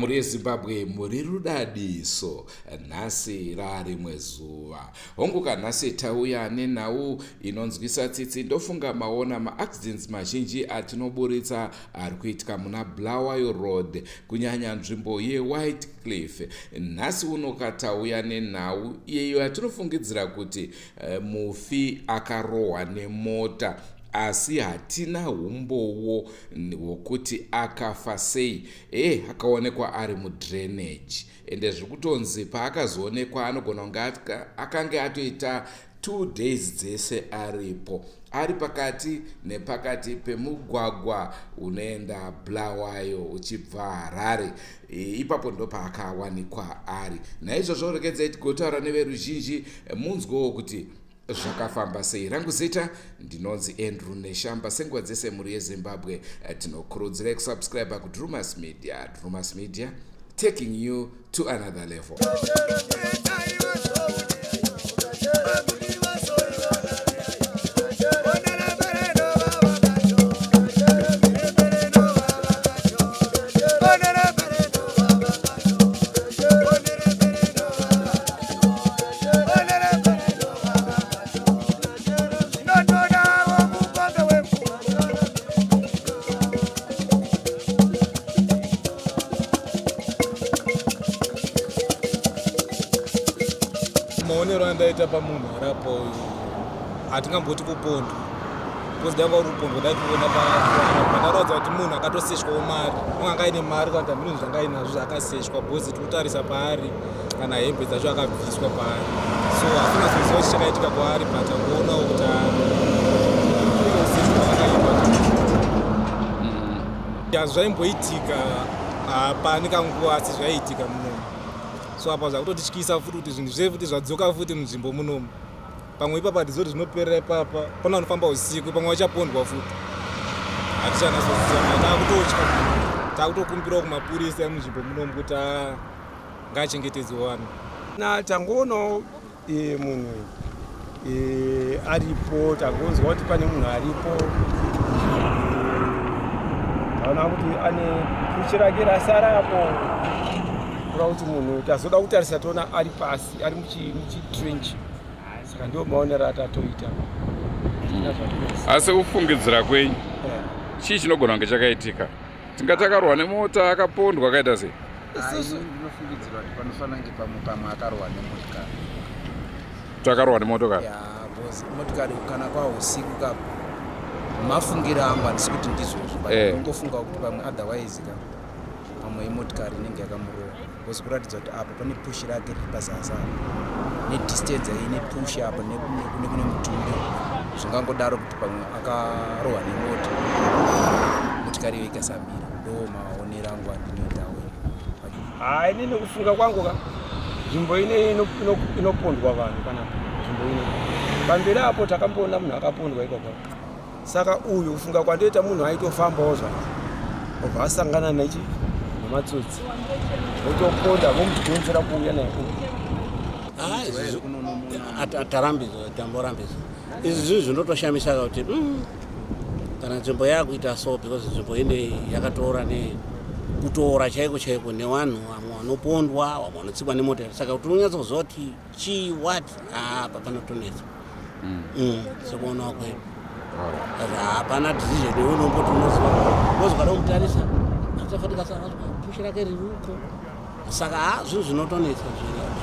Mhuri yeZimbabwe, muri rudadiso. Nhasi rarimwe zuva. Hongu, kanhasi tauya nenhau inonzwisa tsitsi. Ndofunga maona maaccidents mazhinji atinoburitsa ari kuitika muna Bulawayo Road, kunyanya nzvimbo yeWhite Cliff. Nhasi uno katauya nenhau iyo yatinofungidzira kuti mufi akarohwa nemota, asi hatina umbowo hwokuti akafa sei. Akaonekwa ari mudrainage, ende zviri kutonzi paakazoonekwa anogona kunge akange atoita 2 days dzese aripo, ari pakati nepakati pemugwagwa unoenda Bulawayo uchibva Harare. Ipapo ndo paakawanikwa ari. Naizvozvo regedzai tigotaura neveruzhinji, munzwewo kuti zvakafamba sei. Rangu zita ndinonzi Andrew Neshamba. Senguva dzese, mhuri yeZimbabwe, tinokurudzirai kusubscribe kuDrumas Media. Drumas Media, taking you to another level. Maonero andaita pamunhu arapo uyu, hatingamboti kupondwa, because dai uri kupondwa dai kuona pandaratidza kuti munhu akatoseshwawo mari, unge aine mari kana kuti hamino zvanga ainazvo zvaakaseshwa, because tikutarisa paari kana hembe dzacho akabviswa paari, so hatina zoziva kuti chakaitika kwaari, but angoionawo kuti kuseshwa kwakaitwa zvaimboitika hapani kanguva, asi zvaiitika munomu. So apa zvakutotityisa futi kuti zvinhu zvese futi zvadzoka futi munzvimbo munomu. Pamwe ipapa hatizoti zvinoperera ipapa, pana vanofamba usiku, pamwe vachapondwa futi, hatichanazoziva. Taakutotya, taakutokumbirawo kumapurisa emunzvimbo munomu kuti ngaachengetedzwe vanhu. Na tangoonawo munhu aripo, tangonzwa kuti pane munhu aripo. Taona kuti ane pushi rake rasarapo, kureva kuti munhu tazoda kutarisa toona ari pasi, ari muchitrench. Saka ndio maonero atatoita. Asi kufungidzira kwenyu, chii chinogona kunge chakaitika? Tingati akarohwa nemota, akapondwa, akaita sei? Ndinofungidzira kuti panofanira kunge pamwe akarohwa nemotikari. Kuti akarohwa nemotokari? Ya, because motikari kana kwausiku ka, mafungiro angu, handisi kuti ndizvozvo, but ndinongofunga kuti pamwe, otherwise ka, pamwe imotikari inenge yakamurova, because kuratidza kuti apa pane pushi rake riri pazasi apa, nedistance ine pushi apa nekune mutumbi, zvingangodaro kuti pamwe akarohwa nemota, motikari iyo ikasamira. Ndo maonero angu andinoitawo. Hai, inini kufunga kwangu ka, nzvimbo ine inopondwa vanhu kana nzvimbo ine pamberi apo takamboona munhu akapondwa ipapo. Saka uyu, kufunga kwandoita, munhu aitofambawo zvake, obva asangana nechi nematsotsi, votoponda, vomudhonzera kuuya naye kuno. Tarambidzwa, tamborambidzwa. Izvi zvinhu zvinotoshamisa kuti kana nzvimbo yakuita so, because nzvimbo ine yakatora nekutora chaiko chaiko nevanhu, vamwe vanopondwa, vamwe vanotsikwa nemota, saka kuti unonyatsoziva kuti chii, what, apa panotonetsa. Sekuonawo kwedu hapana decision yeunomboti unoziva, because ukada kumutarisa achafatika pushi rake riri uko. Saka ha, zvinhu zvinotonetsa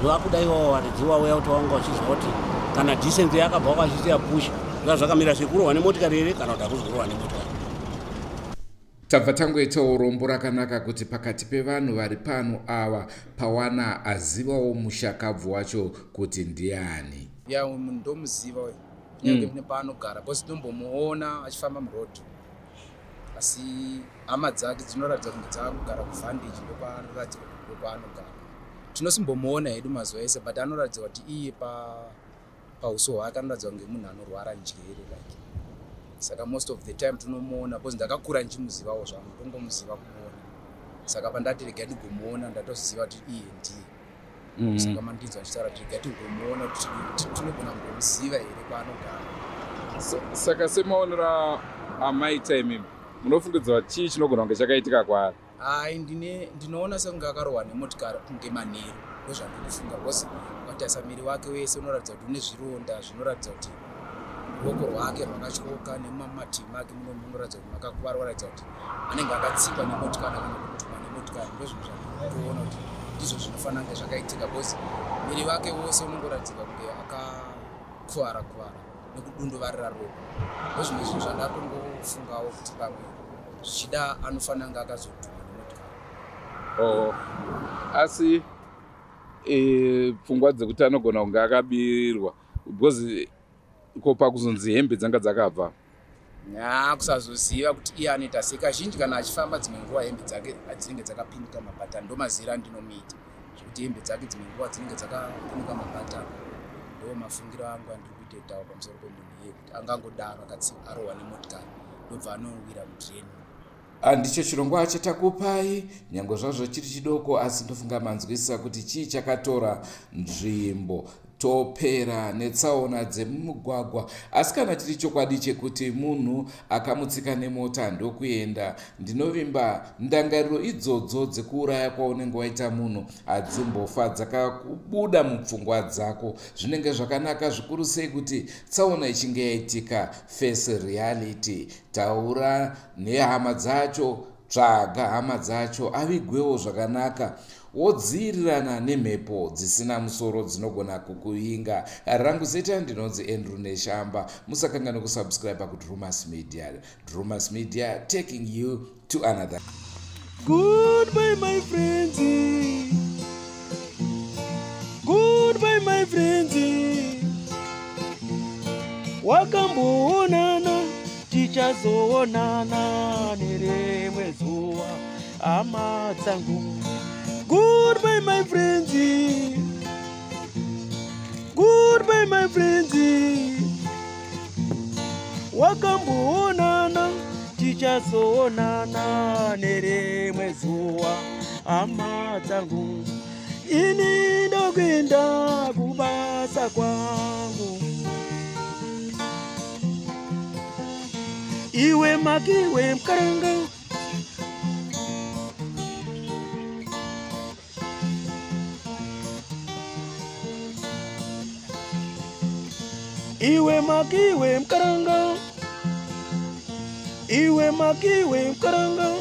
zvakudaiwawo. Varidzi wauya kuti wanga uchiziva kuti kana distance yakabva kwachisiya pushi, zva zvakamira sekurohwa nemotikari here kana kuti hakuzi kurohwa nemotikari? Tabva tangoitawo urombo rakanaka kuti pakati pevanhu vari pano ava pawana azivawo mushakabvu wacho kuti ndiani. Ya, munhu ndomuziva uyu, kunyange nepaanogara, because tinombomuona achifamba muroad, asi hama dzake dzinoratidza kunge dzaakugara kuVantage, ndokwaanoratidza kuti ndokwaanogara. Tinosimbomuona hedu mazuva ese, but anoratidza kuti iye pauso hwake anoratidza kunge munhu anorwara njere like. Saka most of the time tinomuona, because ndakakura ndichimuzivawo zvangu, tongomuziva kumuona. Saka pandati rega ndigomuona, ndatoziva kuti iye ndiye. Saka mandinzwa achitaura kuti rega tingomuona kuti tinogona kungomuziva here kwaanogara. Saka semaonero amaita imimi, munofungidzira kuti chii chinogona kunge chakaitika kwaari? Hai, ndinoona sekunge akarohwa nemotikari kunge manheru, ndozvandikufunga, because ukatarisa miri wake wese unoratidza kuti une zvironda zvinoratidza kuti ruoko rwake rwakatyoka, nemumativi make muno munoratidza kuti makakuvara, kuratidza kuti anenge akatsikwa nemotikari kana kudhuma nemotikari. Ndozvinhu zvandikutoona kuti ndizvo zvinofanira kunge zvakaitika, because miri wake wose unongoratidzika kunge akakuvara kuvara nekudunduvarira ropa. Ndozvimwe zvinhu zvandatongofungawo kuti pamwe zvichida anofanira kunge akazodhuma nemotikari. Oh, asi pfungwa dzekuti anogona kunge akabirwa, because ko pakuzonzi hembe dzanga dzakabva? Nya, kusazoziva kuti iye anoita sei. Kazhinji kana achifamba, dzimwe nguva hembe dzake dzinenge dzakapinduka mabhatani. Ndo mazira andinomuita, zvekuti hembe dzake dzimwe nguva dzinenge dzakapinduka mabhatani. Ndo mafungiro angu andiri kuitoitawo pamusoro pemunhu iye, kuti angangodaro arohwa nemotikari, ndobva anowira mudhireni. Ndicho chirongwa chatakupai, nyange zvazvo chiri chidoko, asi ndofunga manzwisisa kuti chii chakatora nzvimbo. Topera netsaona dzemumugwagwa, asi kana chiri chokwadi chekuti munhu akamutsika nemota ndokuenda, ndinovimba ndangariro idzodzo dzekuuraya kwaunenge waita munhu hadzimbofa dzakabuda mupfungwa dzako. Zvinenge zvakanaka zvikuru sei kuti tsaona ichinge yaitika, face reality, taura nehama dzacho, tsvaga hama dzacho, avigwewo zvakanaka, wodzivirirana nemhepo dzisina musoro dzinogona kukuvinga. Rangu zita ndinonzi Andrew Neshamba. Musakangana kusubscribe kuDrumas Media. Drumas Media, taking you to another Goodbye, my friends. Goodbye, my friends. Wakamboonana, tichazoonana nerimwe zuva, hama dzangu. Goodbye, my friends. Goodbye, my friends. Wakamboonana, tichazoonana nerimwe zuva, hama dzangu. Ini ndokuenda kubasa kwangu. Iwe makiwe mukaranga. Iwe makiwe mukaranga. Iwe makiwe mukaranga.